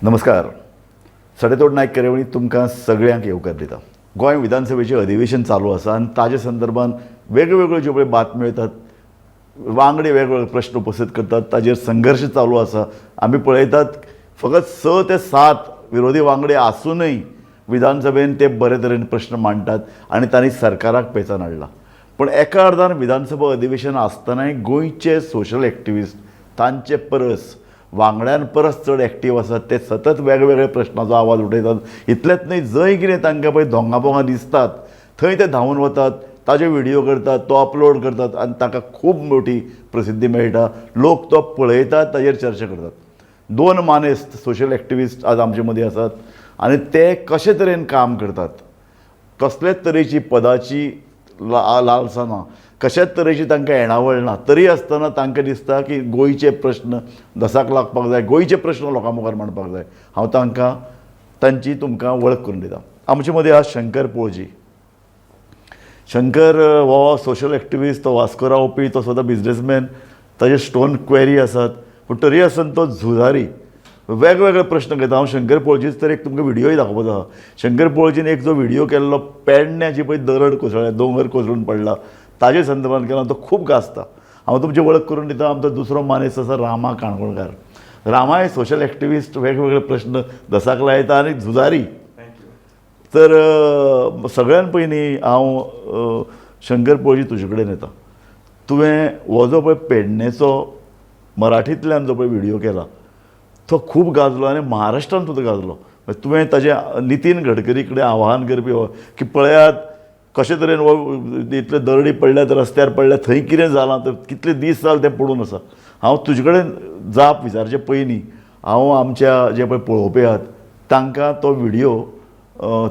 नमस्कार. सडेतोड नायक कार्यावळींत तुमकां सगळ्यांक येवकार दिता. गोंय विधानसभेचें अधिवेशन चालू आसा आनी ताजे संदर्भात वेगवेगळ्यो ज्यो पळय बातम्यो येतात, वांगडी वेगवेगळे प्रश्न उपस्थित करतात, ताजेर संघर्श चालू आसा. आमी पळयतात, फकत 6 ते 7 विरोधी वांगडी आसूनय विधानसभेन ते बरे तरेन प्रश्न मांडटात आनी तांणी सरकाराक पेचान हाडला. पूण एका अर्दान विधानसभा अधिवेशन आसतनाय गोंयचे सोशल एक्टिविस्ट तांचे परस, वांगड्यां परस चड एक्टीव आसात. ते सतत वेगवेगळे प्रश्नाचो आवाज उठयतात. इतलेंच न्हय, जंय कितें तांकां पळय धोंगा पोंगा दिसतात, थंय ते धांवून वतात, ताजे व्हिडियो करतात, तो अपलोड करतात आनी ताका खूब मोठी प्रसिद्धी मेळटा. लोक तो पळयतात, ताजेर चर्चा करतात. दोन मानेस्त सोशल एक्टिविस्ट आज आमचे मदीं आसात आनी ते कशे तरेन काम करतात, कसलेच तरेची पदाची लालसा ना, कशेच तरेची तांकां येणावळ ना, तरी आसतना तांकां दिसता की गोंयचे प्रश्न दसाक लागपाक जाय, गोंयचे प्रश्न लोकां मुखार मांडपाक जाय. हांव तांकां तांची तुमकां वळख करून दिता. आमचे मदीं आज शंकर पोळजी. शंकर हो सोशल एक्टिविस्ट, तो वास्को रावपी, तो स्वता बिजनेसमॅन, ताजे स्टोन क्वेरी आसात. पूण तरी आसतना तो झुजारी, वेगवेगळे प्रश्न घेता. हांव शंकर पोळजीच तर एक तुमकां व्हिडियोय दाखोवपाचो आसा. शंकर पोळजीन एक जो व्हिडियो केल्लो, पेडण्याची पळय दरड कोसळ्ळ्या, दोंगर कोसळून पडला, ताजे संदर्भात केला, तो खूब गाजता. हांव तुमची वळख करून दिता. आमचो दुसरो मानेस्त आसा रामा काणकोणकार. रामाय सोशल एक्टिविस्ट, वेगवेगळे प्रश्न दसाक लायता आनी झुजारी. तर सगळ्यान पयलीं हांव शंकर पोळजी तुजे कडेन येता. तुवें हो जो पळय पेडणेचो मराठींतल्यान जो पळय व्हिडियो केला, तो खूब गाजलो आनी महाराष्ट्रान सुद्दां गाजलो. तुवें ताजें नितीन गडकरी कडेन आवाहन करपी हो की पळयात कशे तरेन हो इतले दरडी पडल्यात, रस्त्यार पडल्यात, थंय कितें जालां, तर कितले दीस जाले तें पडून आसा. हांव तुजे कडेन जाप विचारचे पयलीं हांव आमच्या जे पळय पळोवपी आहात तांकां तो व्हिडियो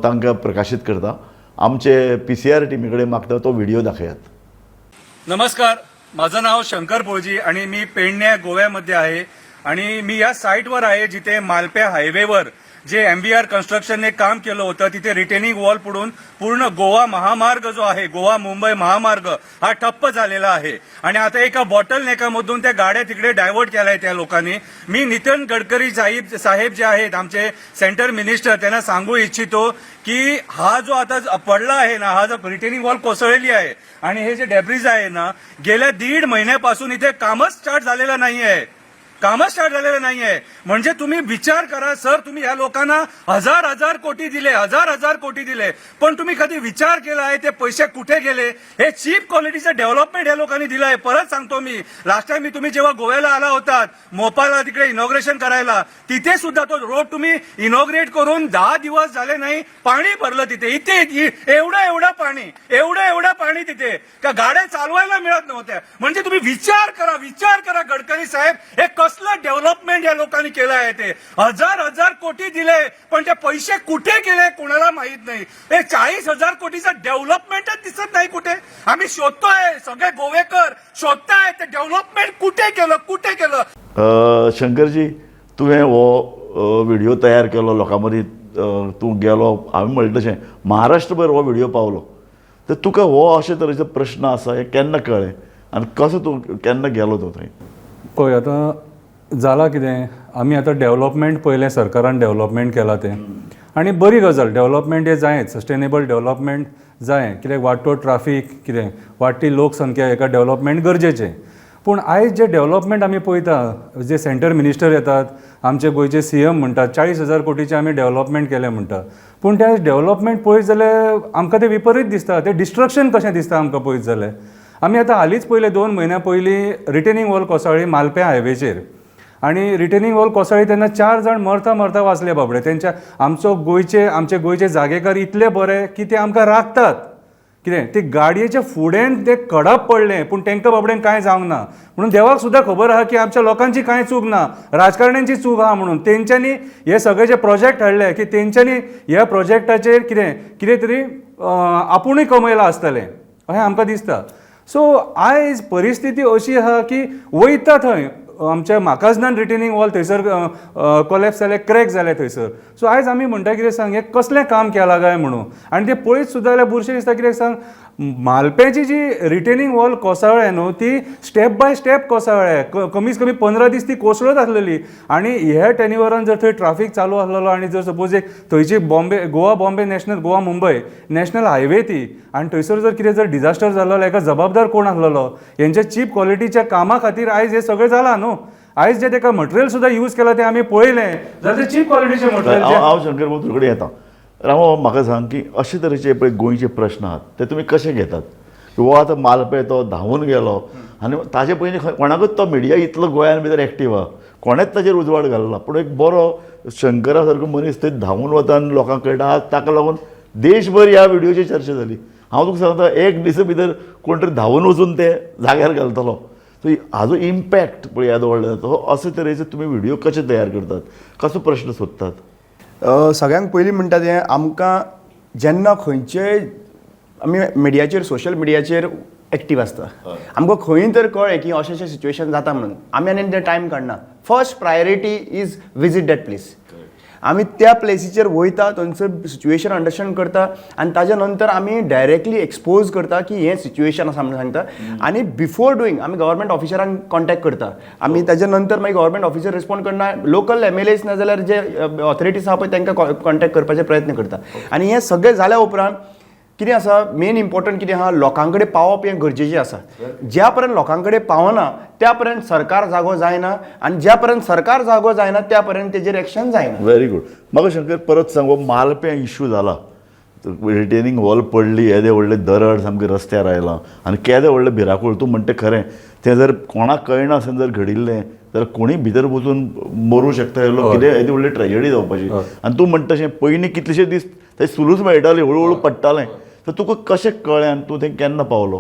तांकां प्रकाशीत करता. आमचे पीसीआर टिमी कडेन मागता, तो व्हिडियो दाखयात. नमस्कार, माझं नाव शंकर पोळजी आणि मी पेडणे गोव्यामध्ये आहे आणि मी या साईटवर आहे जिथे मालप्या हायवेवर जे एमव्हीआर कन्स्ट्रक्शनने काम केलं होतं, तिथे रिटेनिंग वॉल पडून पूर्ण गोवा महामार्ग जो आहे, गोवा मुंबई महामार्ग, हा ठप्प झालेला आहे आणि आता एका बॉटल नेकामधून त्या गाड्या तिकडे डायव्हर्ट केल्या त्या लोकांनी. मी नितीन गडकरी साहेब साहेब जे आहेत आमचे सेंटर मिनिस्टर, त्यांना सांगू इच्छितो की हा जो आता पडला आहे ना, हा जो रिटेनिंग वॉल कोसळलेली आहे आणि हे जे डेब्रिज आहे ना, गेल्या दीड महिन्यापासून इथे कामच स्टार्ट झालेलं नाही आहे. कामच स्टार्ट झालेलं नाहीये. म्हणजे तुम्ही विचार करा सर, तुम्ही या लोकांना हजार हजार कोटी दिले, हजार हजार कोटी दिले, पण तुम्ही कधी विचार केला आहे ते पैसे कुठे गेले? हे चीप क्वालिटीचं डेव्हलपमेंट या लोकांनी दिलं आहे. परत सांगतो मी, लास्ट टाइम मी तुम्ही जेव्हा गोव्याला आला होतात, मोपाला तिकडे इनॉग्रेशन करायला, तिथे सुद्धा तो रोड तुम्ही इनॉग्रेट करून 10 दिवस झाले नाही, पाणी भरलं तिथे. इथे एवढं एवढं पाणी, एवढं एवढं पाणी तिथे का गाड्या चालवायला मिळत नव्हत्या. म्हणजे तुम्ही विचार करा, विचार करा गडकरी साहेब, हे कसलं डेव्हलपमेंट या लोकांनी केलं आहे? ते हजार हजार कोटी दिले, पण ते पैसे कुठे गेले कोणाला माहित नाही. हे 40,000 कोटीचं डेव्हलपमेंटच दिसत नाही कुठे. आम्ही शोधतोय, सगळे गोवेकर शोधताय, ते डेव्हलपमेंट कुठे केलं, कुठे केलं? शंकरजी, तुवें हो व्हिडियो तयार केलो, लोकां मदीं तूं गेलो, हांवें म्हणलें तशें महाराष्ट्रभर हो व्हिडियो पावलो. तर तुका हो अशे तरेचो प्रश्न आसा हें केन्ना कळ्ळें आनी कसो तूं केन्ना गेलो तूं थंय? पळय, आतां जालां कितें, आमी आतां डेव्हलपमेंट पळयलें, सरकारान डेव्हलपमेंट केलां तें आनी बरी गजाल. डेव्हलपमेंट हें जायच, सस्टेनेबल डेव्हलपमेंट जाय, कित्याक वाडटो ट्राफीक, कितें वाडटी लोकसंख्या, हेका डेव्हलपमेंट गरजेचें. पूण आयज जे डेव्हलपमेंट आमी पळयता, जे सेंटर मिनिस्टर येतात, आमचे गोंयचे सीएम म्हणटात 40,000 कोटीचें आमी डेव्हलपमेंट केलें म्हणटा, पूण तें डेव्हलपमेंट पळयत जाल्यार आमकां तें विपरीत दिसता, तें डिस्ट्रक्शन कशें दिसता आमकां पळयत जाल्यार. आमी आतां हालींच पळयलें, 2 म्हयन्या पयलीं रिटेनिंग वॉल कोसळ्ळी मालप्या हायवेचेर आनी रिटेनिंग वॉल कोसळ्ळी तेन्ना चार जाण मरता मरता वाचले बाबडे. तेंच्या आमचो गोंयचे आमचे गोंयचे जागेकार इतले बरे की ते आमकां राखतात. कितें ते गाडयेच्या फुड्यान ते कडप पडलें, पूण तांकां बाबड्यांक कांय जावंक ना. म्हणून देवाक सुद्दां खबर आहा की आमच्या लोकांची कांय चूक ना, राजकारण्यांची चूक आहा. म्हणून तेंच्यांनी हे सगळे जे प्रोजेक्ट हाडले की तेंच्यांनी ह्या प्रोजेक्टाचेर कितें कितें तरी आपुणूय कमयलां आसतलें अशें आमकां दिसता. सो आयज परिस्थिती अशी आहा की वयता थंय आमच्या म्हाकाजनान रिटेनिंग वॉल थंयसर कोलॅप्स जालें, क्रॅक जालें थंयसर. सो आयज आमी म्हणटा कितें सांग, हें कसलें काम केलां काय म्हणून. आनी तें पळयत सुद्दां जाल्यार बुरशें दिसता. कित्याक सांग, मालप्याची जी रिटेनिंग वॉल कोसळ्ळें न्हू, ती स्टेप बाय स्टेप कोसळ्ळें. कमीत कमी 15 दीस ती कोसळत आसलेली. आनी ह्या टेन्युअरान जर थंय ट्राफीक चालू आसलेलो आनी जर सपोज एक थंयची Bombay Goa Bombay national Goa Mumbai national highway ती, आनी थंयसर जर कितें जर डिजास्टर जालो जाल्यार हेका जबाबदार कोण आसलेलो? हेंच्या चीप क्वॉलिटीच्या कामा खातीर आयज हें सगळें जालां न्हू. आयज जे तेका मटेरियल सुद्दां यूज केलां तें आमी पळयलें जाल्यार तें चीप क्वॉलिटीचें मटेरियल. हांव शंकर भाऊ तुजे कडेन येता. रामू, म्हाका सांग की अशे तरेचे पळय गोंयचे प्रश्न आहात ते तुमी कशे घेतात? हो आतां मालपें तो धांवून गेलो आनी ताजे पयलीं खंय कोणाकूच तो मिडिया इतलो गोंयान भितर एक्टीव आहा, कोणेच ताचेर उजवाड घालना. पूण एक बरो शंकरा सारको मनीस थंय धांवून वता आनी लोकांक कळटा. आज ताका लागून देशभर ह्या व्हिडियोची चर्चा जाली. हांव तुका सांगता, एक दिसा भितर कोण तरी धांवून वचून ते जाग्यार घालतलो. सो हाजो इम्पॅक्ट पळय येदो व्हडलो जाता. सो अशे तरेचे तुमी व्हिडियो कशे तयार करतात, कसो प्रश्न सोदतात? सगळ्यांत पयलीं म्हणटा तें, आमकां जेन्ना खंयचे आमी मिडियाचेर, सोशल मिडियाचेर एक्टीव आसता, आमकां खंय तर कळ्ळें की अशें अशें सिच्युएशन जाता म्हणून, आमी आनी तें टायम काडना. First priority is visit that place. आमी त्या प्लेसीचेर वयता, थंयसर सिच्युएशन अंडरस्टँड करता आनी ताज्या नंतर आमी डायरेक्टली एक्सपोज करता की हें सिच्युएशन आसा म्हणून सांगता. आनी बिफोर डुईंग आमी गव्हर्मेंट ऑफिसरांक कॉन्टेक्ट करता. आमी ताज्या नंतर मागीर गव्हर्मेंट ऑफिसर रिस्पॉन्ड करना, लोकल एमएलएस ना जाल्यार जे ऑथॉरिटीज आहा पळय तांकां कॉन्टेक्ट करपाचे प्रयत्न करता. आनी हें सगळें जाल्या उपरांत कितें आसा, मेन इम्पॉर्टंट कितें आहा, लोकां कडेन पावप हें गरजेचें आसा. ज्या पर्यंत लोकां कडेन पावना त्या पर्यंत सरकार जागो जायना आनी ज्या पर्यंत सरकार जागो जायना त्या पर्यंत तेजेर एक्शन जायना. Very good. म्हाका शंकर परत सांग, हो मालपें इशू जाला, रिटेनिंग वॉल पडली, येदे व्हडले दरड सामकें रस्त्यार आयलां आनी केदें व्हडलें भिरांकूळ. तूं म्हणटा खरें, तें जर कोणाक कळना आसतना जर घडिल्लें जाल्यार कोणूय भितर वचून मरूं शकता. लोक कितें येदी व्हडली ट्रेजडी जावपाची. आनी तूं म्हणटा तशें पयलीं कितलेशे दीस ते सुलूस मेळटाली, हळू हळू पडटालें. तर तुका कशें कळ्ळें आनी तूं थंय केन्ना पावलो?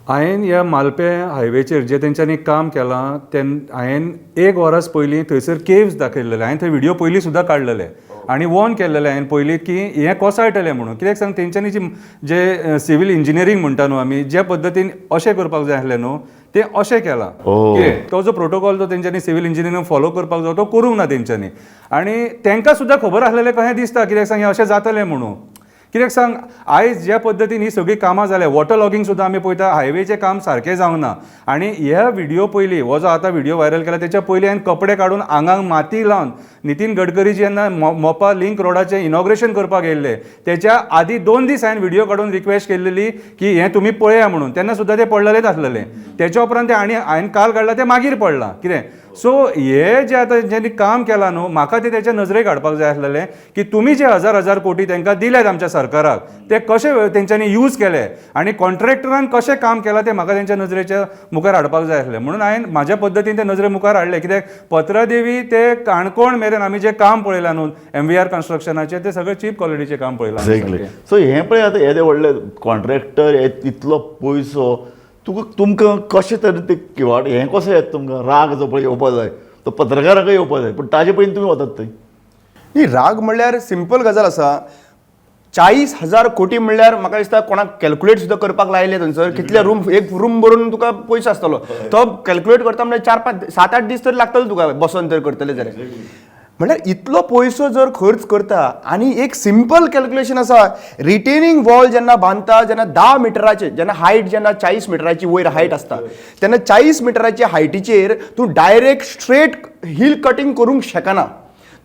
हांवें ह्या मालपें हायवेचेर जें तेंच्यांनी काम केलां तेन्ना हांवें एक वरस पयलीं थंयसर केव्स दाखयल्लेले. हांवें थंय व्हिडियो पयलीं सुद्दां काडलेले आनी वॉर्न केल्लेले हांवें पयलीं की हें कोसळटलें म्हणून. कित्याक सांग, तेंच्यांनी जी जे सिवील इंजिनियरींग म्हणटा न्हू आमी, ज्या पद्दतीन अशें करपाक जाय आसलें न्हू, तें अशें केलां. कितें तो जो प्रोटोकॉल जो तेंच्यांनी सिवील इंजिनियरींग फॉलो करपाक जाय तो करूंक ना तेंच्यांनी. आनी तांकां सुद्दां खबर आसलेलें कशें दिसता. कित्याक सांग, हें अशें जातलें म्हणून. कित्याक सांग, आयज ज्या पद्दतीन ही सगळीं कामां जाल्या, वॉटर लॉगींग सुद्दां आमी पळयता, हायवेचें काम सारकें जावंक ना. आनी ह्या व्हिडियो पयलीं, हो जो आतां व्हिडियो व्हायरल केला तेच्या पयलीं हांवें कपडे काडून आंगाक माती लावन नितीन गडकरी जेन्ना मोपा लिंक रोडाचें इनॉग्रेशन करपाक येयल्ले तेच्या आदी 2 दीस हांवें व्हिडियो काडून रिक्वेस्ट केल्लेली की हें तुमी पळया म्हणून. तेन्ना सुद्दां तें पडलेलेंच आसलेलें. तेच्या उपरांत तें आनी हांवें काल काडलां तें मागीर पडलां. कितें सो हे जे आतां जेणी काम केलां न्हू, म्हाका तें तेच्या नजरेक हाडपाक जाय आसलेलें की तुमी जे हजार हजार कोटी तांकां दिल्यात आमच्या सरकाराक, ते कशे तेंच्यांनी यूज केले आनी कॉन्ट्रॅक्टरान कशें काम केलां तें म्हाका तेंच्या नजरेच्या मुखार हाडपाक जाय आसलें. म्हणून हांवें म्हाज्या पद्दतीन ते नजरे मुखार हाडलें. कित्याक पत्रादेवी ते काणकोण मेरेन आमी जें काम पळयलां न्हू एमवीआर कन्स्ट्रक्शनाचें, तें सगळें चीप क्वॉलिटीचें काम पळयलां आमी एक्झॅक्टली. सारकें. सो हें पळय आतां येदे व्हडले कॉन्ट्रॅक्टर, इतलो पयसो तुका, तुमकां कशें तरेन ते किवाट हें कशें येता तुमकां? राग जो पळय येवपा जाय तो पत्रकारांकय येवपा जाय, पूण ताजे पयलीं तुमी वतात थंय. न्ही, राग म्हणल्यार सिंपल गजाल आसा. 40,000 कोटी म्हणल्यार म्हाका दिसता कोणाक कॅल्क्युलेट सुद्दां करपाक लायले थंयसर कितले रूम, एक रूम भरून तुका पयसो आसतलो तो कॅल्क्युलेट करता म्हणल्यार 4 5 7 8 दीस तरी लागतले तुका बसोन तर करतले जाल्यार. म्हणल्यार इतलो पयसो जर खर्च करता आनी एक सिंपल कॅल्क्युलेशन आसा, रिटेनिंग वॉल जेन्ना बांदता जेन्ना 10 मिटराचे जेन्ना हायट, जेन्ना 40 मिटराची वयर हायट आसता तेन्ना 40 मिटराच्या हायटीचेर तूं डायरेक्ट स्ट्रेट हिल कटिंग करूंक शकना.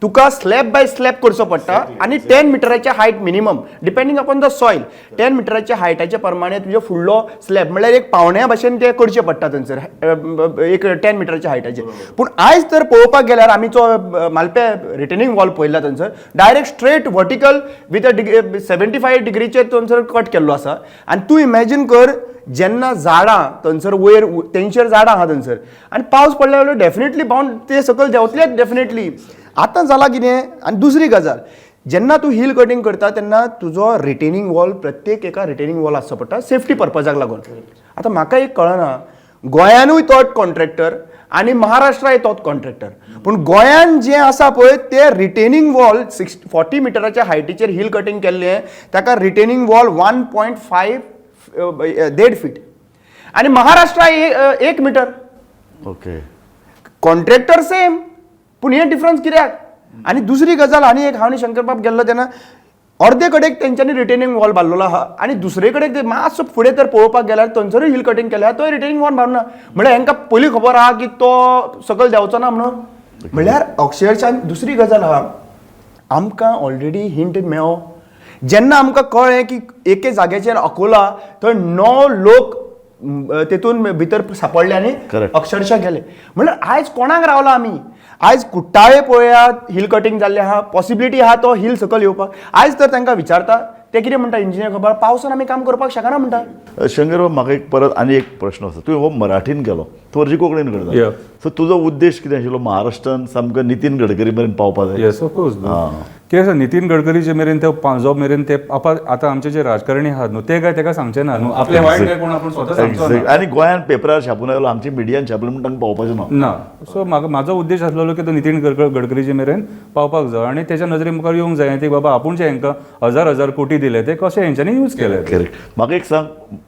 तुका स्लॅब बाय स्लॅब करचो पडटा आनी 10 मिटराचे height minimum, depending upon the soil, 10 मिटराच्या हायटाच्या प्रमाणे तुजो फुडलो स्लॅब म्हणल्यार एक पावण्या भशेन ते करचे पडटा थंयसर एक 10 मिटराच्या हायटाचे. पूण आयज तर पळोवपाक गेल्यार आमी जो मालपे रिटेनिंग वॉल पळयला थंयसर direct straight vertical with a degree 75 डिग्रीचेर थंयसर कट केल्लो आसा. आनी तूं इमॅजीन कर, जेन्ना झाडां थंयसर वयर तेंचेर झाडां आहा थंयसर आनी पावस पडल्या जाल्यार डेफिनेटली बाउंड ते सकयल देंवतलेच डेफिनेटली. आतां जालां कितें, आनी दुसरी गजाल, जेन्ना तूं हिल कटिंग करता तेन्ना तुजो रिटेनिंग वॉल, प्रत्येक एका रिटेनिंग वॉल आसचो पडटा सेफ्टी पर्पजाक लागून. आतां म्हाका एक कळना, गोंयानूय तोच कॉन्ट्रॅक्टर आनी महाराष्ट्राय तोच कॉन्ट्रॅक्टर, पूण गोंयान जें आसा पळय तें रिटेनिंग वॉल 40 मिटराच्या हायटीचेर हिल कटिंग केल्लें, ताका रिटेनिंग वॉल 1.5 1.5 फीट आनी महाराष्ट्रा 1 मिटर. कॉन्ट्रॅक्टर सेम, पूण हे डिफरन्स कित्याक? आनी दुसरी गजाल आनी एक, हांव आनी शंकरबाब गेल्लो तेन्ना अर्दे कडेक तेंच्यांनी रिटेनिंग वॉल बांदलेलो आहा आनी दुसरे कडेन ते मातसो फुडें तर पळोवपाक गेल्यार थंयसरूय हिल कटिंग केल्या, तोय रिटेनिंग वॉल बांदना. म्हणल्यार हेंकां पयलीं खबर आहा की तो सकयल देंवचो ना म्हणून. म्हणल्यार अक्षरशा दुसरी गजाल आहा, आमकां ऑलरेडी हिंट मेळ्ळो जेन्ना आमकां कळ्ळें की एके जाग्याचेर अकोला थंय 9 लोक तेतून भितर सापडले आनी अक्षरशा गेले. म्हणल्यार आयज कोणाक रावला आमी? आयज कुट्टाळे पळयात, हिल कटिंग जाल्लें आहा, पॉसिबिलिटी आहा तो हिल सकयल येवपाक. आयज तर तांकां विचारता ते कितें म्हणटा, इंजिनियर खबर पावसान आमी काम करपाक शकना म्हणटा. शंकर बाब, म्हाका एक परत आनी एक प्रश्न आसा. तुवें हो मराठीन केलो, तूं अर्जी कोंकणीन करता, सो तुजो उद्देश कितें आशिल्लो महाराष्ट्रान सामको नितीन गडकरी मेरेन पावपा जाय? येस, ऑफकोर्स. कितें आसा, नितीन गडकरी जे मेरेन ते जो मेरेन ते आतां आमचे जे राजकारणी आहात न्हू ते काय तेका सांगचे ना न्हू, आपले वायट काय कोण आपूण स्वता सांगचो ना. आनी गोंयान पेपरार छापून आयलो, आमच्या मिडियान छापलें म्हूण तांकां पावपाचें ना. ना. सो म्हाका म्हाजो उद्देश आसलेलो की तो नितीन गडकरीचे मेरेन पावपाक जाय आनी तेच्या नजरे मुखार येवंक जाय ती बाबा आपूण जे हेंकां हजार हजार कोटी दिले ते कशे हेंच्यांनी यूज केले. करेक्ट. म्हाका एक सांग,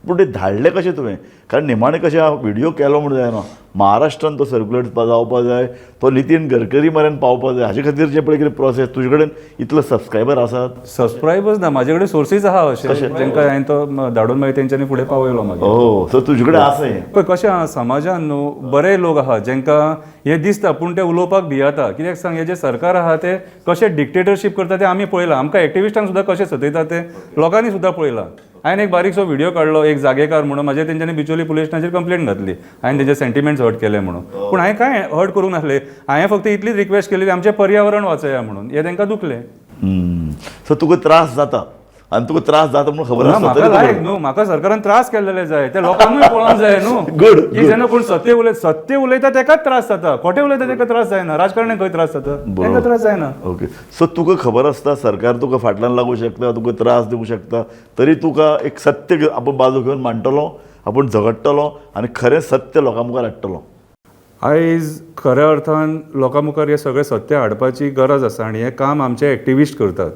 पूण ते धाडले कशें तुवें? कारण निमाणें कशें व्हिडियो केलो म्हूण जायना, महाराष्ट्रान तो सर्क्युलेट जावपा जाय, तो नितीन गडकरी मेरेन पावपा जाय, हाजे खातीर जें पळय कितें प्रोसेस, तुजे कडेन इतलो सबस्क्रायबर आसात? सबस्क्रायबर्स ना, म्हाजे कडेन सोर्सीस आहा अशे जेंकां हांवें तो धाडून मागीर तेंच्यांनी फुडें पावयलो मागीर. ओ, सो तुजे कडेन आसा हें. पळय कशें आहा, समाजान न्हू बरे लोक आहा जेंकां हें दिसता पूण ते उलोवपाक भियेता. कित्याक सांग, हें जें सरकार आहा ते कशें डिक्टेटरशीप करता तें आमी पळयलां. आमकां एक्टिविस्टांक सुद्दां कशें सतयता तें लोकांनी सुद्दां पळयलां. हांवें एक बारीकसो व्हिडियो काडलो, एक जागेकार म्हणून म्हाजेर तेंच्यांनी बिचोली पुलीस स्टेशनाचेर कंप्लेन घातली, हांवें तेंचे सेंटिमेंट्स हर्ट केले म्हणून. पूण हांवें कांय हर्ट करूंक नासलें, हांवें फक्त इतलीच रिक्वेस्ट केली आमचें पर्यावरण वाचया म्हणून. हें तेंकां दुखलें. सो तुका त्रास जाता आनी तुका त्रास जाता म्हणून खबर आसता म्हाका लायक न्हू, म्हाका सरकारान त्रास केल्ले जाय, ते लोकांकूय पळोवंक जाय न्हू. गुड. की जेन्ना कोण सत्य उलयता, सत्य उलयता तेकाच त्रास जाता, खोटें उलयता तेका त्रास जायना. राजकारण्याक खंय त्रास जाता? तेंकां त्रास जायना. ओके, सो तुका खबर आसता सरकार तुका फाटल्यान लागूं शकता, तुका त्रास दिवंक शकता, तरी तुका एक सत्य आपूण बाजू घेवन मांडटलो, आपूण झगडटलो आनी खरें सत्य लोकां मुखार हाडटलो. आयज खऱ्या अर्थान लोकां मुखार हें सगळें सत्य हाडपाची गरज आसा आनी हें काम आमचे एक्टिविस्ट करतात.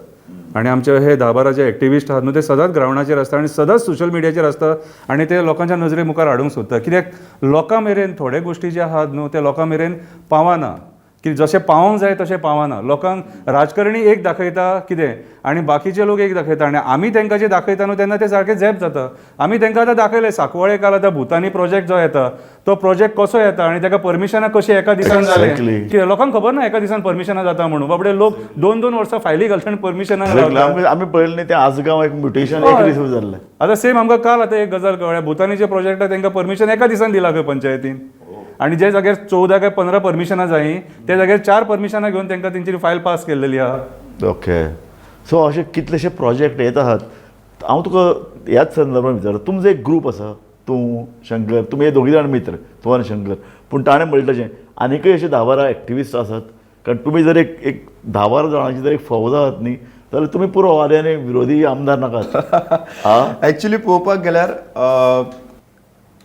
आनी आमचे हे 10-12 जे एक्टिविस्ट आहात न्हू ते सदांच ग्रावंडाचेर आसता आनी सदांच सोशल मिडियाचेर आसता आनी ते लोकांच्या नजरे मुखार हाडूंक सोदता. कित्याक लोकां मेरेन थोडे गोश्टी जे आहात न्हू ते लोकां मेरेन पावना, की जशें पावोंक जाय तशें पावना. लोकांक राजकारणी एक दाखयता कितें आनी बाकीचे लोक एक दाखयता आनी आमी तांकां जे दाखयता न्हू तेन्ना ते सारके झेप जाता. आमी तांकां आतां दाखयलें सांकवाळे काल आतां भुतानी प्रोजेक्ट जो येता तो प्रोजेक्ट कसो येता आनी ताका परमिशनां कशी एका दिसान जालें की लोकांक खबर ना एका दिसान परमिशनां जाता म्हणून. बाबडे लोक 2-2 वर्सां फायली घालता आनी परमिशनां. आमी पळयलें न्ही तें आजगांव एक म्युटेशन एक दीस जाल्लें. आतां सेम आमकां काल आतां एक गजाल कळ्ळ्या, भुतानीचे प्रोजेक्टाक तांकां परमिशन एका दिसान दिलां खंय पंचायतीन आनी जे जाग्यार 14 काय 15 परमिशनां जायी त्या जाग्यार 4 परमिशनां घेवन तांकां तेंची फायल पास केल्लेली आहा. ओके, सो अशे कितलेशे प्रोजेक्ट येत आहात. हांव तुका ह्याच संदर्भात विचारता, तुमचो एक ग्रूप आसा, तूं शंकर, तुमी हे दोगी जाण मित्र, तूं आनी शंकर, पूण ताणें म्हणलें तशें आनीकय अशे 10-12 एक्टिविस्ट आसात? कारण तुमी जर एक एक 10-12 जाणांची जर एक फौज आहात न्ही जाल्यार तुमी पुरो आनी आनी विरोधी आमदार नाकात. एक्चुली पळोवपाक गेल्यार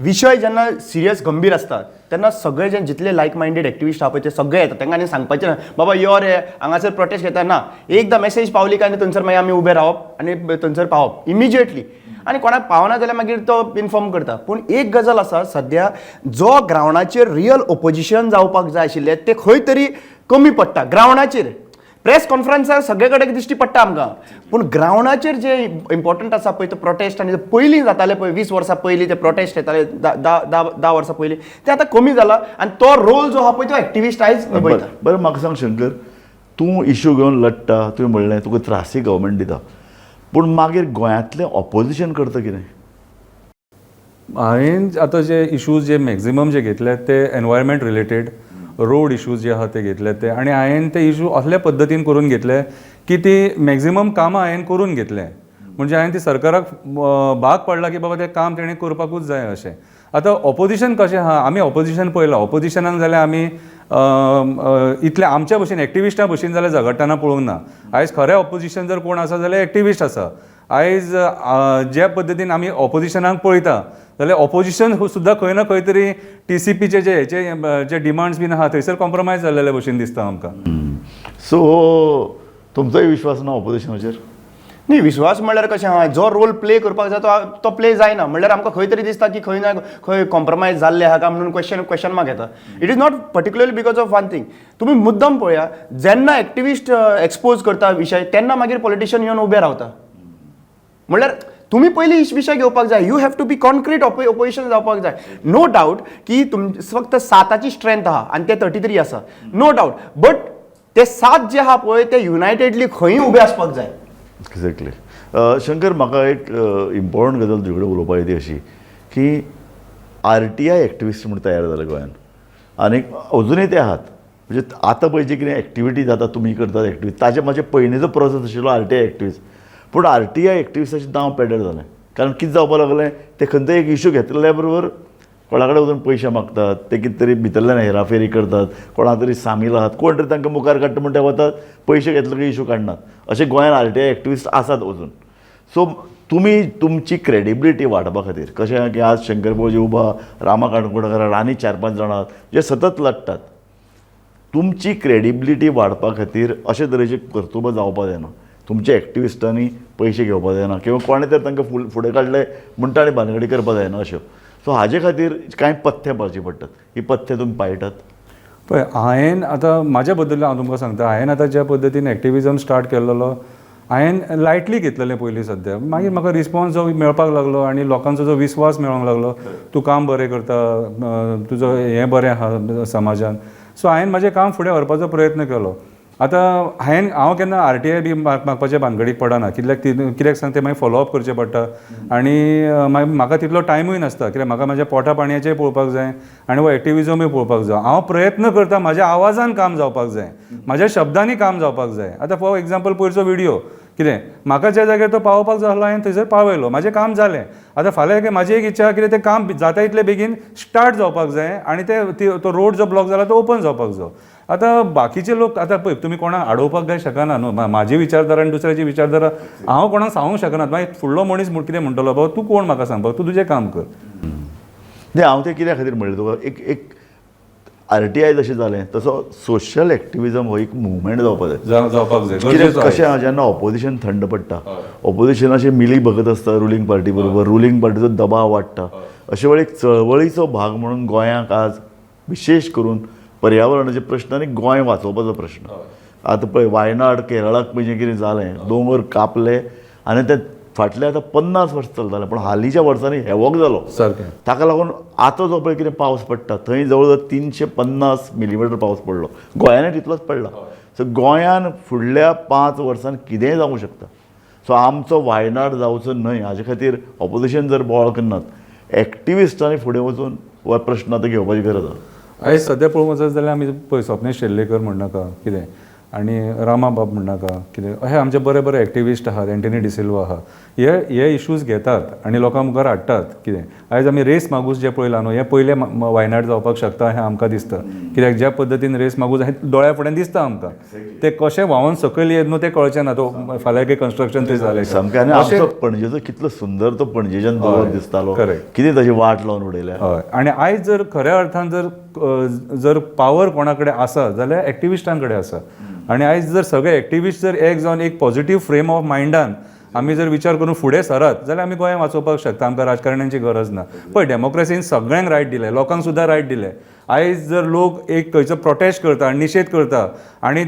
विशय जेन्ना सिरियस गंभीर आसता तेन्ना सगळे जे जितले लायक मायंडेड एक्टिविस्ट आहा पळय ते सगळे येता. तांकां आनी सांगपाचें ना बाबा यो रे हांगासर प्रोटेस्ट घेता ना, एकदां मॅसेज पावली काय थंयसर मागीर आमी उबे रावप आनी थंयसर पावप इमिजिएटली. आनी कोणाक पावना जाल्यार मागीर तो इन्फॉर्म करता. पूण एक गजाल आसा, सद्या जो ग्रावंडाचेर रियल ओपोजिशन जावपाक जाय आशिल्लें तें खंय तरी कमी पडटा. ग्रावंडाचेर प्रेस कॉन्फरन्सार सगळे कडेन दिश्टी पडटा आमकां, पूण ग्रावंडाचेर जे इम्पॉर्टंट आसा पळय तो प्रोटेस्ट आनी पयलीं जाताले पळय 20 वर्सां पयलीं ते प्रोटेस्ट येताले, 10 वर्सां पयलीं, ते आतां कमी जाला आनी तो रोल जो आहा पळय तो एक्टिविस्ट आयज निभयता. बरें, म्हाका सांग शंकर, तूं इश्यू घेवन लडटा, तुवें म्हणलें तुका त्रासय गव्हर्मेंट दिता, पूण मागीर गोंयांतलें ऑपोजिशन करता कितें? हांवें आतां जे इशूज जे मॅक्झिमम जे घेतले ते एनवायरमेंट रिलेटेड, रोड इशूज जे आहा ते घेतले ते, आनी हांवें ते इशू असल्या पद्दतीन करून घेतले की ती मॅक्झिमम कामां हांवें करून घेतले. म्हणजे हांवें ती सरकाराक भाग पडला की बाबा तें काम तेणें करपाकूच जाय अशें. आतां ऑपोजिशन कशें आहा, आमी ऑपोजिशन पळयलां, ऑपोजिशनाक जाल्यार आमी इतले आमच्या भशेन एक्टिविस्टां भशेन जाल्यार झगडटना पळोवंक ना. आयज खरें ऑपोजिशन जर कोण आसा जाल्यार एक्टिविस्ट आसा. आयज ज्या पद्दतीन आमी ऑपोजिशनाक पळयता जाल्यार ऑपोजिशन सुद्दां खंय ना खंय तरी टीसीपीचे जे हेचे जे डिमांड्स बीन आहा थंयसर कॉम्प्रोमायज जाल्ले भशेन दिसता आमकां. सो तुमचोय विश्वास ना ऑपोजिशनाचेर? न्ही, विश्वास म्हणल्यार कशें आहा, जो रोल प्ले करपाक जाय तो प्ले जायना. म्हणल्यार आमकां खंय तरी दिसता की खंय ना खंय कॉम्प्रोमायज जाल्लें आहा काय म्हणून क्वेश्चन मार्क येता. It is not particularly because of one thing. तुमी मुद्दम पळया, जेन्ना एक्टिविस्ट एक्सपोज करता विशय तेन्ना मागीर पॉलिटिशियन येवन उबे रावता. म्हणल्यार तुमी पयलीं विशय घेवपाक जाय. You have to be concrete. Opposition जावपाक जाय. नो डावट की तुम फक्त साताची स्ट्रेंथ आहा आनी ते 33 आसा, नो डावट, बट ते सात जे आहा पळय ते युनायटेडली खंय उबे आसपाक जाय. एक्झॅक्टली. शंकर, म्हाका एक इम्पॉर्टंट गजाल तुजे कडेन उलोवपाक ती अशी की आरटीआय एक्टिविस्ट म्हूण तयार जाले गोंयान आनी अजुनूय ते आहात. म्हणजे आतां पळय जी कितें एक्टिविटी जाता, तुमी करतात एक्टिविटी, ताजे म्हाजे पयलींचो प्रोसेस आशिल्लो आरटीआय एक्टिविस्ट. पूण आरटीआय एक्टिविस्टाचें नांव पेड्ड्यार जालें, कारण कितें जावपाक लागलें, ते खंयचोय एक इशू घेतल्या बरोबर कोणा कडेन वचून पयशे मागतात, ते कितें तरी भितरल्यान हेराफेरी करतात, कोणा तरी सामील आहात, कोण तरी तांकां मुखार काडटा म्हण ते वतात, पयशे घेतले की इशू काडनात. अशे गोंयान आरटीआय एक्टिविस्ट आसात अजून. सो तुमी तुमची क्रेडिबिलिटी वाडपा खातीर कशें आहा की आज शंकर पोळजी उबा, रामा काणकोणकर आनी चार पांच जाणां आहात जे सतत लडटात, तुमची क्रेडिबिलिटी वाडपा खातीर अशे तरेची कर्तुबां जावपा जायना. तुमच्या एक्टिविस्टांनी पयशे घेवपा जायना किंवा कोणें तर तांकां फुडें काडले म्हूण ताणें भानगडी करपा जायना अश्यो. सो हाजे खातीर कांय पथ्यां पाळचीं पडटात. ही पथ्यां तुमी पाळटात? पळय, हांवें आतां म्हाज्या बद्दल हांव तुमकां सांगता. हांवें आतां ज्या पद्दतीन एक्टिविजम स्टार्ट केल्लो, हांवें लायटली घेतलेलें पयलीं सद्या. मागीर म्हाका रिस्पॉन्स जो मेळपाक लागलो आनी लोकांचो जो विस्वास मेळोंक लागलो, तूं काम बरें करता, तुजो हें बरें आहा समाजान, सो हांवें म्हाजें काम फुडें व्हरपाचो प्रयत्न केलो. आतां हांव केन्ना आरटीआय बी मागपाचे भानगडीक पडना. कित्याक कित्याक सांग, तें मागीर फॉलोअप करचें पडटा आनी मागीर म्हाका तितलो टायमूय नासता, कित्याक म्हाका म्हाज्या पोटा पाणयाचें पळोवपाक जाय आनी हो एक्टिविजमूय पळोवपाक जाय. हांव प्रयत्न करता म्हाज्या आवाजान काम जावपाक जाय, म्हाज्या शब्दांनी काम जावपाक जाय. आतां फॉर एग्जाम्पल पयरचो विडियो कितें, म्हाका ज्या जाग्यार तो पावोवपाक जाय आसलो हांवें थंयसर पावयलो, म्हाजें काम जालें. आतां फाल्यां म्हाजी एक इच्छा कितें, तें काम जाता इतले बेगीन स्टार्ट जावपाक जाय आनी ते तो रोड जो ब्लॉक जाला तो ओपन जावपाक जाय. आतां बाकीचे लोक, आतां पळय, तुमी कोणाक आडोवपाक काय शकना न्हू. म्हाजी विचारधारा आनी दुसऱ्याची विचारधारा हांव कोणाक सांगूंक शकना. मागीर फुडलो मनीस कितें म्हणटलो, बाबा तूं कोण म्हाका सांगपाक, तूं तुजें काम कर. न्ही, हांव तें कित्या खातीर म्हणलें तुका, एक एक आरटीआय जशें जालें तसो सोशल एक्टिविजम हो एक मुवमेंट जावपाक जाय. जावपाक जाय. कित्याक कशें आहा, जेन्ना ऑपोजिशन थंड पडटा, ऑपोजिशनाची मिली भगत आसता रुलींग पार्टी बरोबर, रुलींग पार्टीचो दबाव वाडटा, अशे वेळी एक चळवळीचो भाग म्हणून गोंयांक आज विशेश करून पर्यावरणाचे प्रश्न आनी गोंय वाचोवपाचो प्रश्न. आतां पळय वायनाड केरळाक म्हणजे कितें जालें, दोंगर कापले आनी ते फाटले आतां 50 वर्सां चलताले, पूण हालींच्या वर्सांनी हेवोक जालो. सारकें. ताका लागून आतां जो पळय कितें पावस पडटा थंय जवळ जवळ 350 मिलीमिटर पावस पडलो, गोंयानूय तितलोच पडला. सो गोंयान फुडल्या 5 वर्सान कितेंय जावंक शकता. सो आमचो वायनाड जावचो न्हय हाजे खातीर ऑपोजिशन जर बोवाळ करनात, एक्टिविस्टांनी फुडें वचून हो प्रश्न आतां घेवपाची गरज आसा. आयज सद्या पळोवंक वचत जाल्यार आमी पळय स्वप्नेश शेल्लेकर म्हणनाका कितें आनी रामा बाब म्हणनाका कितें, अशे आमचे बरे बरे एक्टिविस्ट आहात, एंटनी डिसिल्वा आहा, हे हे इश्यूज घेतात आनी लोकां मुखार हाडटात कितें. आयज आमी रेस मागूस जें पळयलां न्हू, हें पयलें वायनाड जावपाक शकता हें आमकां दिसता, कित्याक ज्या पद्दतीन रेस मागूस हें दोळ्या फुड्यान दिसता आमकां, ते कशें व्हांवन सकयल येत न्हू तें कळचें ना, तो फाल्यां कितें कन्स्ट्रक्शन थंय जालें. सामकें. आनी आमचो पणजेचो कितलो सुंदर तो पणजेच्यान दोंगर दिसतालो, correct. कितें ताची वाट लावन उडयल्या. हय, आनी आयज जर खऱ्या अर्थान जर जर पावर कोणा कडेन आसा जाल्यार एक्टिविस्टां कडेन आसा. आनी आयज जर सगळे एक्टिविस्ट जर एक जावन एक पॉझिटीव फ्रेम ऑफ मायंडान आमी जर विचार करून फुडें सरत जाल्यार आमी गोंय वाचोवपाक शकता. आमकां राजकारण्यांची गरज ना. पळय, डेमोक्रेसीन सगळ्यांक रायट दिले, लोकांक सुद्दां रायट दिले. आयज जर लोक एक खंयचो प्रोटेस्ट करता आनी निशेध करता आनी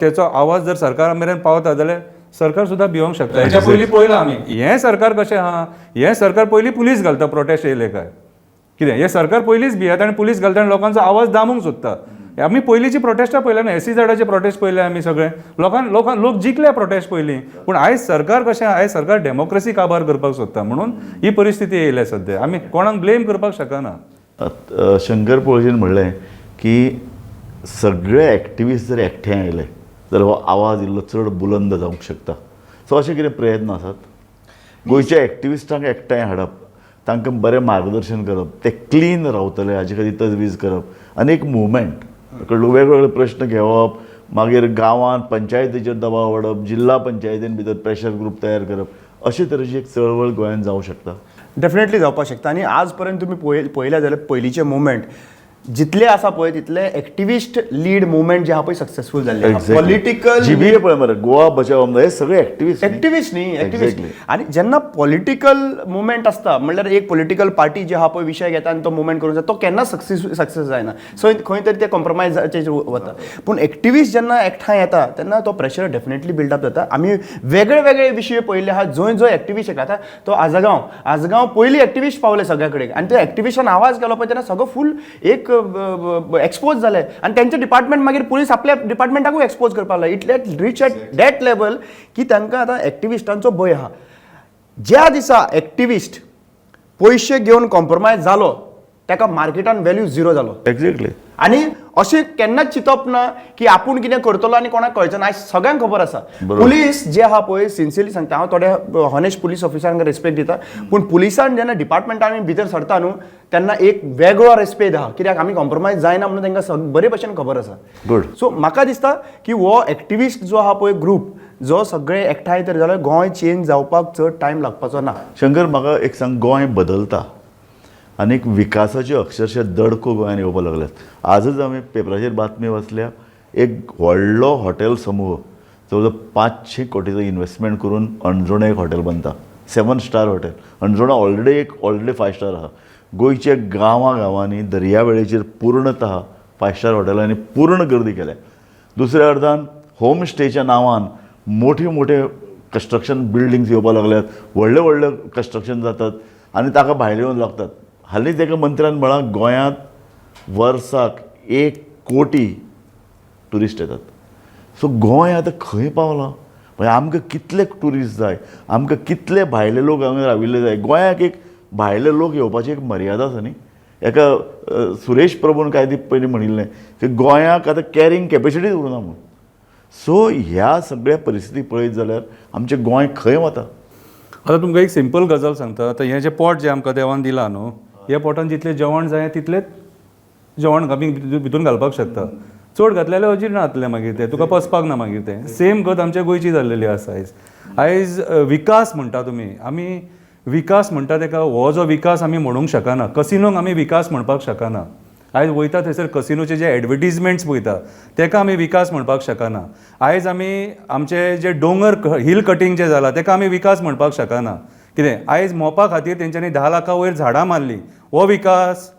तेचो आवाज जर सरकारा मेरेन पावता जाल्यार सरकार सुद्दां भिवंक शकता. हेच्या पयलीं पळयलां आमी, हें सरकार कशें आहा, हें सरकार पयलीं पुलीस घालता प्रोटेस्ट येयले काय कितें, हें सरकार पयलींच भियेता आनी पुलीस घालता आनी लोकांचो आवाज दामूंक सोदता. आमी पयलींची प्रोटेस्टां पळयल्या न्हू, एसईझेडाचे प्रोटेस्ट पळयले आमी सगळे, लोकां लोकां लोक जिखले प्रोटेस्ट पयलीं. पूण आयज सरकार कशें, आयज सरकार डेमोक्रेसी काबार करपाक सोदता, म्हणून ही परिस्थिती येयल्या सद्या. आमी कोणाक ब्लेम करपाक शकना. शंकर पोळजीन म्हणलें की सगळे एक्टिविस्ट जर एकठांय आयले जाल्यार हो आवाज इल्लो चड बुलंद जावंक शकता. सो अशे कितें प्रयत्न आसात गोंयच्या एक्टिविस्टांक एकठांय हाडप, तांकां बरें मार्गदर्शन करप, ते क्लीन रावतले हाजे खातीर तजवीज करप आनी एक मुवमेंट वेगवेगळे प्रश्न घेवप, मागीर गांवांत पंचायतीचेर दबाव हाडप, जिल्हा पंचायतीन भितर प्रेशर ग्रूप तयार करप, अशे तरेची एक चळवळ गोंयांत जावंक शकता. डेफिनेटली जावपाक शकता. आनी आज पर्यंत तुमी पळयल्या जाल्यार पयलींचे मुवमेंट जितले आसा पळय तितले एक्टिविस्ट लीड मुवमेंट जे आहा पळय सक्सेसफूल जाल्ले. पॉलिटिकल जीबीए पळय मरे, गोवा बचाव आमदार, हे सगळे एक्टिविस्ट. एक्टिविस्ट न्ही, एक्टिविस्ट. आनी जेन्ना पॉलिटिकल मुवमेंट आसता म्हणल्यार एक पॉलिटिकल पार्टी जी आहा पळय विशय घेता आनी तो मुवमेंट करूंक जाय, तो केन्ना सक्सेस सक्सेस जायना. सो खंय तरी ते कॉम्प्रोमायजाचेर वता. पूण एक्टिविस्ट जेन्ना एकठांय येता तेन्ना तो प्रेशर डेफिनेटली बिल्डअप जाता. आमी वेगळे वेगळे विशय पळयल्ले आहा जंय जंय एक्टिविस्ट येता. आतां तो आजगांव, आजगांव पयलीं एक्टिविस्ट पावले सगळ्या कडेन आनी ते एक्टिविस्टान आवाज केलो पळय तेन्ना सगळो फूल एक एक्सपोज जाले आनी तेंचे डिपार्टमेंट मागीर पुलीस आपल्या डिपार्टमेंटाकूय एक्सपोज करपाक लागले. इतले reach at that level की तांकां आतां एक्टिविस्टांचो भंय आहा. ज्या दिसा एक्टिविस्ट पयशे घेवन कॉम्प्रोमायज जालो ताका मार्केटान व्हॅल्यू झिरो जालो. आनी अशें केन्नाच चिंतप ना की आपूण कितें करतलो आनी कोणाक कळचें ना. आयज सगळ्यांक खबर आसा. पुलीस जे आहा पळय, सिन्सियरली सांगता हांव, थोड्या हॉनेस्ट पुलीस ऑफिसरांक रेस्पेक्ट दिता, पूण पुलिसान जेन्ना डिपार्टमेंटान आमी भितर सरता न्हू तेन्ना एक वेगळो रेस्पेद आहा, कित्याक आमी कॉम्प्रोमायज जायना म्हणून तांकां बरे भशेन खबर आसा. सो म्हाका दिसता की हो एक्टिविस्ट जो आहा पळय ग्रूप जो सगळे एकठांय तर जाल्यार गोंय चेंज जावपाक चड टायम लागपाचो ना. शंकर, म्हाका एक सांग, गोंय बदलता आनी एक विकासाच्यो अक्षरशः दडको गोंयांत येवपाक लागल्यात. आजच आमी पेपराचेर बातमी वाचल्या, एक व्हडलो हॉटेल समूह जवळ जवळ 500 कोटीचो इन्वेस्टमेंट करून अंजुणा एक हॉटेल बांदता, 7 स्टार हॉटेल. अंजुणा ऑलरेडी एक ऑलरेडी 5 स्टार आहा. गोंयच्या गांवां गांवांनी दर्यावेळेचेर पूर्णतः 5 स्टार हॉटेलांनी पूर्ण गर्दी केल्या. दुसऱ्या अर्थान होम स्टेच्या नांवान मोठे मोठे कन्स्ट्रक्शन बिल्डिंग्स येवपाक लागल्यात, व्हडले व्हडले कन्स्ट्रक्शन जातात आनी ताका भायले येवन लागतात. हालींच एका मंत्र्यान म्हळां, गोंयांत वर्साक 1 कोटी ट्युरिस्ट येतात. सो गोंय आतां खंय पावलां? म्हणजे आमकां कितले ट्युरिस्ट जाय, आमकां कितले भायले लोक हांगा राविल्ले जाय. गोंयाक एक भायले लोक येवपाची एक मर्यादा आसा न्ही. एका सुरेश प्रभून कांय दीस पयलीं म्हणिल्लें की गोंयाक आतां कॅरींग कॅपेसिटीच उरना म्हूण. सो ह्या सगळ्या परिस्थिती पळयत जाल्यार आमचें गोंय खंय वता? आतां तुमकां एक सिंपल गजाल सांगता. आतां हें जें पोट जें आमकां देवान दिलां न्हू, ह्या पोटान जितलें जेवण जाय तितलेंच जेवण आमी भितून घालपाक शकता. चड घातलें जाल्यार अजीर्ण जातलें मागीर तें, तुका पचपाक ना मागीर तें. सेम गत आमच्या गोंयची जाल्लेली आसा आयज. आयज विकास म्हणटा तुमी, आमी विकास म्हणटा तेका हो जो विकास आमी म्हणूंक शकना. कसिनोक आमी विकास म्हणपाक शकना. आयज वयता थंयसर कसिनोचे जे एडवर्टीजमेंट्स पळयता तेका आमी विकास म्हणपाक शकना. आयज आमी आमचे जे दोंगर हिल कटींग जें जालां तेका आमी विकास म्हणपाक शकना. कितें आयज मोपा खातीर तेंच्यांनी 10 लाखां वयर झाडां मारलीं, हो विकास?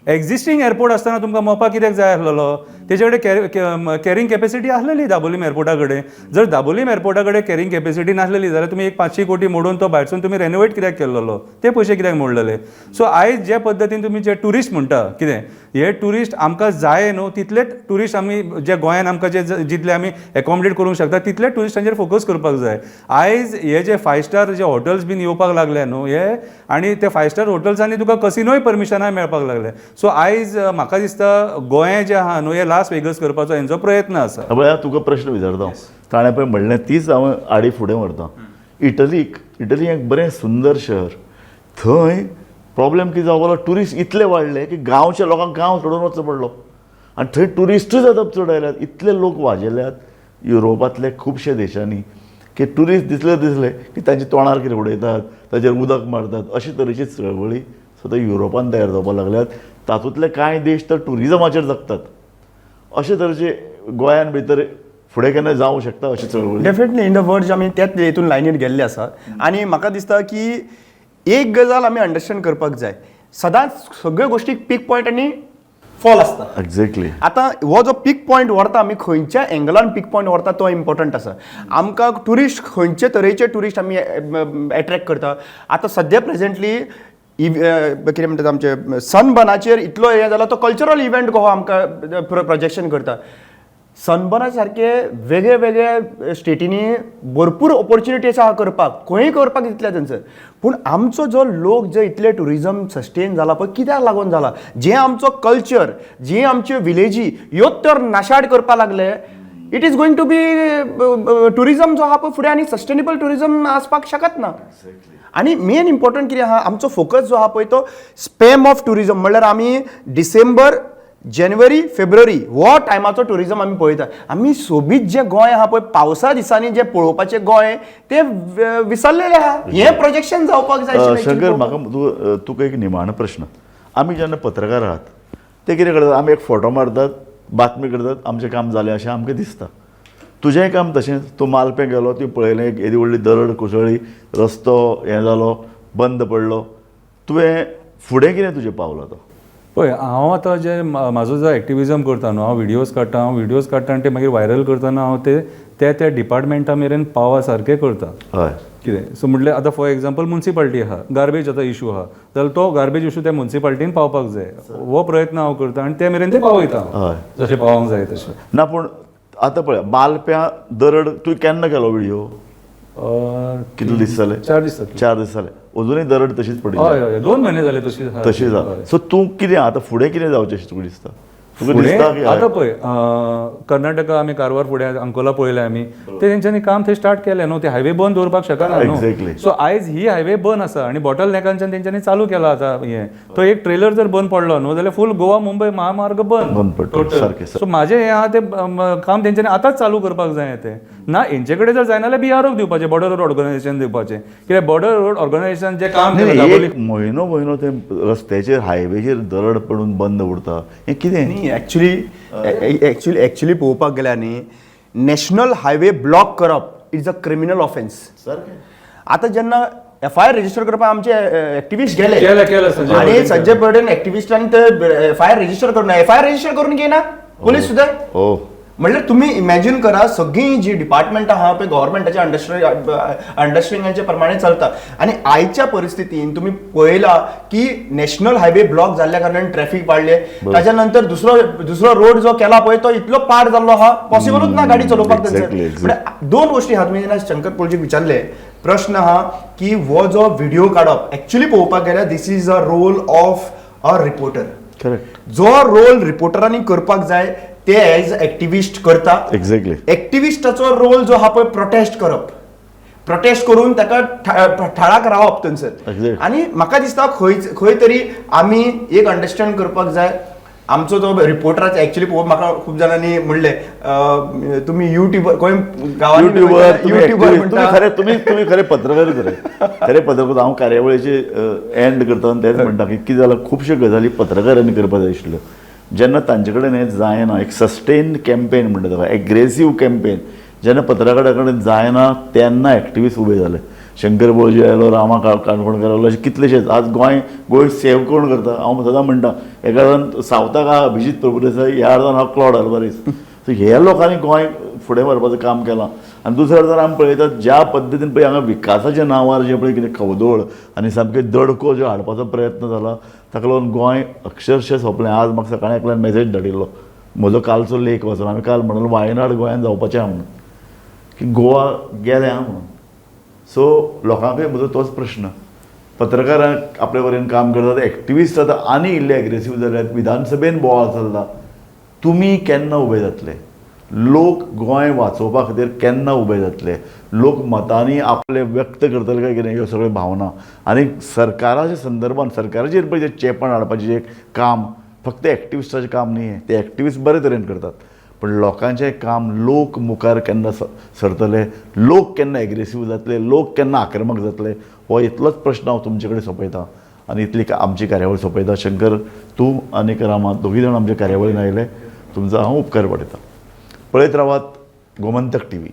एग्जिस्टींग एअरपोर्ट आसतना तुमकां मोपा कित्याक जाय आसलेलो? तेजे कडेन कॅरिंग कॅपेसिटी आसलेली दाबोलीम एअरपोर्टा कडेन. जर दाबोलीम एअरपोर्टा कडेन कॅरिंग कॅपेसिटी नासलेली जाल्यार तुमी एक 500 कोटी मोडून तो भायरसून तुमी रेनोवेट कित्याक केल्लो? ते पयशे कित्याक मोडलेले? सो आयज जे पद्दतीन तुमी जे ट्युरिस्ट म्हणटा कितें, हे ट्युरिस्ट आमकां जाय न्हू तितलेच ट्युरिस्ट आमी जे गोंयान आमकां जे जितले आमी एकोमोडेट करूंक शकता तितले ट्युरिस्टांचेर फोकस करपाक जाय. आयज हे जे 5 स्टार जे हॉटेल्स बीन येवपाक लागले न्हू हे, आनी ते 5 स्टार हॉटेल्सांनी तुका कसिनोय परमिशनाय मेळपाक लागले. सो आयज म्हाका दिसता गोंय जें आहा न्हू हें लास वेगस करपाचो हेंचो प्रयत्न आसा. पळय तुका प्रश्न विचारता, ताणें पळय म्हणलें तीच हांव आडी फुडें व्हरता. इटलीक, इटली एक बरें सुंदर शहर, थंय प्रॉब्लेम कितें जावपाक लागलो, ट्युरिस्ट इतले वाडले की गांवच्या लोकांक गांव सोडून वचचो पडलो आनी थंय ट्युरिस्टूच आतां चड आयल्यात. इतले लोक वाजेल्यात युरोपांतले खुबशे देशांनी की ट्युरिस्ट दिसले दिसले की तांच्या तोंडार कितें उडयतात, ताचेर उदक मारतात, अशे तरेची चळवळी सुद्दां युरोपान तयार जावपाक लागल्यात. तातूंतले कांय देश तर ट्युरिजमाचेर जगतात. अशे तरेचे गोंयान भितर फुडें केन्ना जावं शकता अशी चळवळी? डेफिनेटली इन the words आमी त्याच हितून लायनीर गेल्ले आसा. आनी म्हाका दिसता की एक गजाल आमी अंडरस्टँड करपाक जाय, सदांच सगळ्यो गोश्टीक पीक पॉयंट आनी फॉल आसता. आतां हो जो पीक पॉयंट व्हरता आमी खंयच्या एंगलान पीक पॉयंट व्हरता तो इम्पॉर्टंट आसा. आमकां ट्युरिस्ट खंयचे तरेचे ट्युरिस्ट आमी एट्रॅक्ट करता. आतां सद्या प्रेजेंटली कितें म्हणटात आमचे सनबर्नाचेर इतलो हें जाला, तो कल्चरल इव्हेंट कहो आमकां प्रोजेक्शन करता. सनबर्ना सारके वेगळे वेगळे स्टेटींनी भरपूर ऑपॉर्च्युनिटी आसा करपाक, खंयूय करपाक दितले थंयसर. पूण आमचो जो लोक जे इतले ट्युरिजम सस्टेन जाला पळय कित्याक लागून जाला? जें आमचो कल्चर, जी आमच्यो विलेजी ह्यो तर नाशाड करपाक लागले. It is going to be tourism जो आहा पळय फुडें आनी सस्टेनेबल ट्युरिजम आसपाक शकत ना. आनी मेन इम्पॉर्टंट कितें आहा, आमचो फोकस जो आहा पळय तो स्पॅम ऑफ ट्युरिजम, म्हणल्यार आमी डिसेंबर, जानेवारी, फेब्रुवारी हो टायमाचो ट्युरिजम आमी पळयता. आमी सोबीत जें गोंय आहा पळय पावसा दिसांनी जें पळोवपाचें गोंय तें विसरलेलें आहा. हें प्रोजेक्शन जावपाक जाय आशिल्लें. शंकर, म्हाका तुका एक निमाणो प्रश्न. आमी जेन्ना पत्रकार आहात, ते कितें करतात, आमी एक फोटो मारतात, बातमी करतात, आमचें काम जालें अशें आमकां दिसता. तुजेंय काम तशेंच, तूं मालपें गेलो, तुवें पळयलें एक येदी व्हडली दरड कोसळ्ळी, रस्तो हें जालो, बंद पडलो. तुवें फुडें कितें तुजें पावल आतां? पळय, हांव आतां जे म्हाजो जो एक्टिविजम करता न्हू, हांव व्हिडियोज काडटा, हांव व्हिडियोज काडटा आनी ते मागीर व्हायरल करतना हांव ते त्या त्या डिपार्टमेंटा मेरेन पावा सारकें करता. कितें सो म्हटल्यार आतां फॉर एग्जाम्पल मुन्सिपाल्टी आहा, गार्बेज आतां इशू आहा जाल्यार तो गार्बेज इशू त्या मुन्सिपाल्टीन पावपाक जाय, हो प्रयत्न हांव करता आनी ते मेरेन ते पावयता हांव, जशें पावोंक जाय तशें. ना पूण आतां पळय मालप्यां दरड तुवें केन्ना केलो व्हिडियो? कितले दीस जाले? 4 दीस जातले. 4 दीस जाले, अजुनूय दरड तशीच पडिल्ली. हय हय, 2 म्हयने जाले तशी. तशी जाला. सो तूं कितें आतां फुडें कितें जावचें अशें तुका दिसता? तुका दिसता की आतां पळय कर्नाटका आमी कारवार फुडें अंकोला पळयलें आमी, ते तेंच्यांनी काम थंय स्टार्ट केलें न्हू, ते हायवे बंद दवरपाक शकना न्हू. सो आयज ही हायवे बंद आसा आनी बॉटल नेकांच्यान तेंच्यांनी चालू केला आतां हें, तो एक ट्रेलर जर बंद पडलो न्हू जाल्यार फूल गोवा मुंबय महामार्ग बंद बंद पडटलो. सारकें. सो म्हाजें हें आहा तें काम तेंच्यांनी आतांच चालू करपाक जाय तें. ना हेंचे कडेन जर जायना जाल्यार बीआरओक दिवपाचें, बॉर्डर रोड ऑर्गनायझेशन दिवपाचें, कित्याक बॉर्डर रोड ऑर्गनायझेशन जें काम केलां एक म्हयनो म्हयनो ते रस्त्याचेर हायवेचेर दरड पडून बंद उरता, हें कितें? न्ही, एक्चुली एक्चुली एक्चुली पळोवपाक गेल्यार न्ही, नॅशनल हायवे ब्लॉक करप is a criminal offence. सारकें. आतां जेन्ना एफ I R register करपाक आमचे एक्टिविस्ट गेले केले केले संजय आणि बर्डेन संजय बर्डेन एक्टिविस्टान ते एफ I R register करून, एफ I R register करून घेयना पोलीस सुद्दां. हो, म्हणल्यार तुम्ही इमॅजिन करा, सगळीं जी डिपार्टमेंटां आहा पळय गव्हर्मेंटाच्या अंडरस्टँडिंगाच्या प्रमाणे चलता. आनी आयच्या परिस्थितीन तुमी पळयला की नॅशनल हायवे ब्लॉक जाल्ल्या कारणान ट्रॅफिक वाडले, ताच्या नंतर दुसरो दुसरो रोड जो केला पळय तो इतलो पाड जाल्लो आहा, पॉसिबलूच ना गाडी चलोवपाक. तांचो दोन गोश्टी आहा. तुमी जेन्ना शंकर पोळजीक विचारले प्रश्न आहा की हो जो व्हिडिओ काडप, एक्चुली पळोवपाक गेल्यार this is a role of a reporter. Correct. जो रोल रिपोर्टरांनी करपाक जाय ते एज एक्टिविस्ट करता. एक्झॅक्टली. एक्टिविस्टाचो रोल जो आहा पळय प्रोटेस्ट करप, प्रोटेस्ट करून ताका ठाळाक रावप थंयसर. आनी म्हाका दिसता खंय खंय तरी आमी एक अंडरस्टँड करपाक जाय आमचो जो रिपोर्टराचो. एक्चुली पळोवप म्हाका खूब जाणांनी म्हणलें तुमी युट्यूबर, खंय गांवांनी युट्यूबर, खरें तुमी तुमी खरे पत्रकार, खरे खरे पत्रकार. हांव कार्यावळीचे एंड करता आनी तेंच म्हणटा की कितें जालां, खुबश्यो गजाली पत्रकारांनी करपाक जाय आशिल्ल्यो. जेन्ना तांचे कडेन हें जायना, एक सस्टेन कॅम्पेन म्हणटा ताका, एग्रेसीव कॅम्पेन जेन्ना पत्रकारा कडेन जायना तेन्ना एक्टिविस्ट उबे जाले. शंकर बोळजी आयलो, रामा काणकोणकर आयलो, अशे कितलेशेच. आज गोंय गोंय सेव कोण करता? हांव सदां म्हणटा, एका अर्दान सावथाक आहा अभिजीत प्रभुदेसाय, ह्या अर्दान आहा क्लॉड अल्वारीस. सो ह्या लोकांनी गोंय फुडें व्हरपाचें काम केलां. आनी दुसऱ्या अर्दान आमी पळयतात ज्या पद्दतीन पळय हांगा विकासाच्या नांवार जें पळय कितें खवदोळ आनी सामकें दडको जो हाडपाचो प्रयत्न जाला ताका लागून गोंय अक्षरशः सोंपलें. आज म्हाका सकाळीं एकल्यान मॅसेज धाडिल्लो, म्हजो कालचो लेख वाचून, आमी काल म्हणून वायनाड गोंयांत जावपाचें आहा म्हणून, की गोवा गेलें आहा म्हणून. सो लोकांकय म्हजो तोच प्रश्न, पत्रकारांक आपले वरेन काम करतात, एक्टिविस्ट आतां आनी इल्ले एग्रेसीव जाल्यात, विधानसभेन बोवाळ चल्ला, तुमी केन्ना उबे जातले? लोक गोंय वाचोवपा खातीर केन्ना उबे जातले? लोक मतांनी आपले व्यक्त करतले काय कितें ह्यो सगळ्यो भावना? आनी सरकाराच्या संदर्भान सरकाराचेर पळय जें चेपण हाडपाचें जें काम फक्त एक्टिविस्टाचें काम न्ही, ते एक्टिविस्ट बरे तरेन करतात, पण लोकांचें काम लोक मुखार केन्ना सरतले, लोक केन्ना एग्रेसीव जातले, लोक केन्ना आक्रमक जातले, हो इतलोच प्रश्न हांव तुमचे कडेन सोंपयता आनी इतली आमची कार्यावळ सोंपयता. शंकर, तूं आनी रामा दोगूय जाण आमच्या कार्यावळीन आयले, तुमचो हांव उपकार पडयता. पळयत रावात गोमंतक टीव्ही.